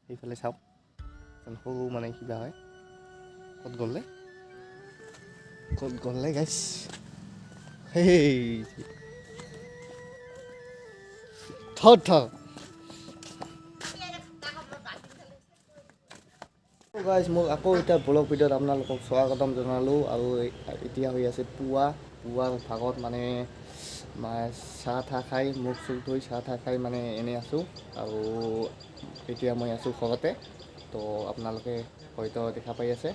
সেইফালে চাওক, এখন সৰু মানে কিবা হয়। ক'ত গ'লে, ক'ত গ'লে গাইছ? সেই থ থ। গাইজ, মোক আকৌ এতিয়া ব্লগ ভিডিঅ'ত আপোনালোকক স্বাগতম জনালোঁ। আৰু এতিয়া হৈ আছে পুৱা, পুৱাৰ ভাগত মানে চাহ তাহ খাই, মুখ চুখ ধুই চাহ তাহ খাই মানে এনেই আছোঁ। আৰু এতিয়া মই আছোঁ ঘৰতে। তো আপোনালোকে হয়তো দেখা পাই আছে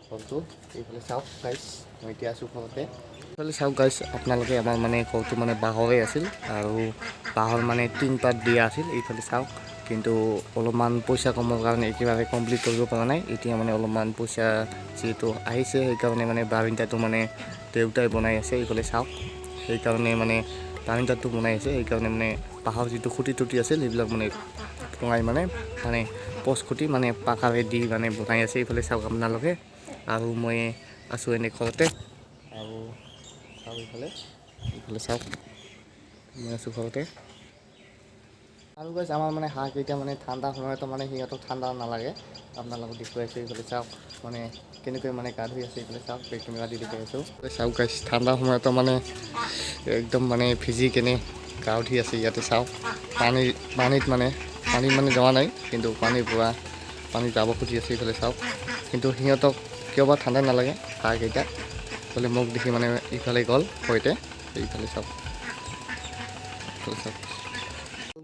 ঘৰটো। এইফালে চাওক গাইজ, মই এতিয়া আছোঁ ঘৰতে। এইফালে চাওক গাইজ, আপোনালোকে আমাৰ মানে ঘৰটো মানে বাঁহৰে আছিল আৰু বাঁহৰ মানে টিনপাত দিয়া আছিল। এইফালে চাওক, কিন্তু অলপমান পইচা কমৰ কাৰণে একেবাৰে কমপ্লিট কৰিব পৰা নাই। এতিয়া মানে অলপমান পইচা যিহেতু আহিছে, সেইকাৰণে মানে বাৰিন্দাটো মানে দেউতাই বনাই আছে। এইফালে চাওক, সেইকাৰণে মানে বাৰিন্দাটো বনাই আছে। সেইকাৰণে মানে বাঁহৰ যিটো খুঁটি টুটি আছিল, সেইবিলাক মানে ভঙাই মানে মানে পষ্ট খুঁটি মানে পাকাৰে দি মানে বনাই আছে। এইফালে চাওক আপোনালোকে। আৰু মই আছোঁ এনে ঘৰতে। আৰু চাওক এইফালে, এইফালে চাওক, মই আছোঁ ঘৰতে। আৰু গাইজ, আমাৰ মানে হাঁহকেইটা মানে ঠাণ্ডা সময়তো মানে সিহঁতক ঠাণ্ডা নালাগে। আপোনালোকক দেখুৱাই আছোঁ। এইফালে চাওক, মানে কেনেকৈ মানে গা ধুই আছে। এইফালে চাওক, বেক কেমেৰা দি দেখুৱাই আছোঁ। চাওক গাইজ, ঠাণ্ডা সময়তো মানে একদম মানে ভিজি কেনে গা উঠি আছে। ইয়াতে চাওক, পানী পানীত মানে পানীত মানে যোৱা নাই, কিন্তু পানীৰ পৰা পানীত যাব খুজি আছে। এইফালে চাওক, কিন্তু সিহঁতক কিয় বা ঠাণ্ডা নালাগে হাঁহকেইটা। বোলে মোক দেখি মানে ইফালে গ'ল ভয়তে। এইফালে চাওক, এইফালে চাওক।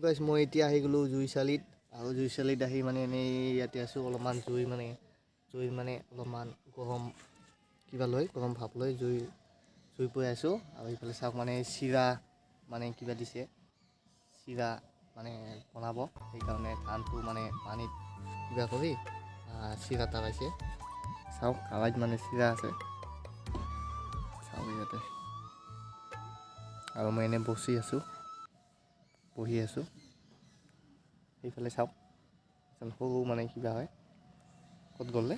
গাইজ, মই এতিয়া আহি গ'লোঁ জুইশালিত। আৰু জুইশালিত আহি মানে এনেই ইয়াতে আছোঁ অলপমান। জুই মানে জুই মানে অলপমান গৰম কিবা লৈ, গৰম ভাপ লৈ জুই জুই পুৱাই আছোঁ। আৰু এইফালে চাওক, মানে চিৰা মানে কিবা দিছে, চিৰা মানে বনাব। সেইকাৰণে ধানটো মানে পানীত কিবা কৰি চিৰা তাৰাইছে। চাওক, কাৱাইত মানে চিৰা আছে, চাওক ইয়াতে। আৰু মই এনেই বহি আছোঁ, বহি আছোঁ। সেইফালে চাওক, এখন সৰু মানে কিবা হয়। ক'ত গ'লে,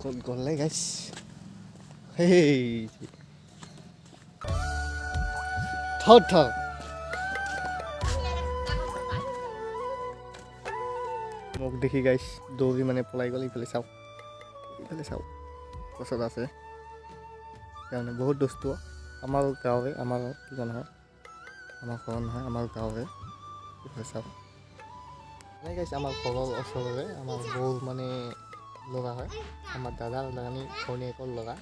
ক'ত গ'লে গাইছ? সেই থ থ। মোক দেখি গাইছ দৌৰি মানে পলাই গ'ল। ইফালে চাওক, ইফালে চাওক, গছত আছে। সেইকাৰণে বহুত দস্ত আমাৰ গাঁৱৰে, আমাৰ কিবা নহয়, আমাৰ ঘৰৰ নহয়, আমাৰ গাঁৱৰে। ইফালে চাওক, মানে গাইছ, আমাৰ ঘৰৰ ওচৰৰে, আমাৰ বৌৰ মানে ল'ৰা হয়, আমাৰ দাদাৰ লাগানি ঘৈণীয়েকৰ ল'ৰা।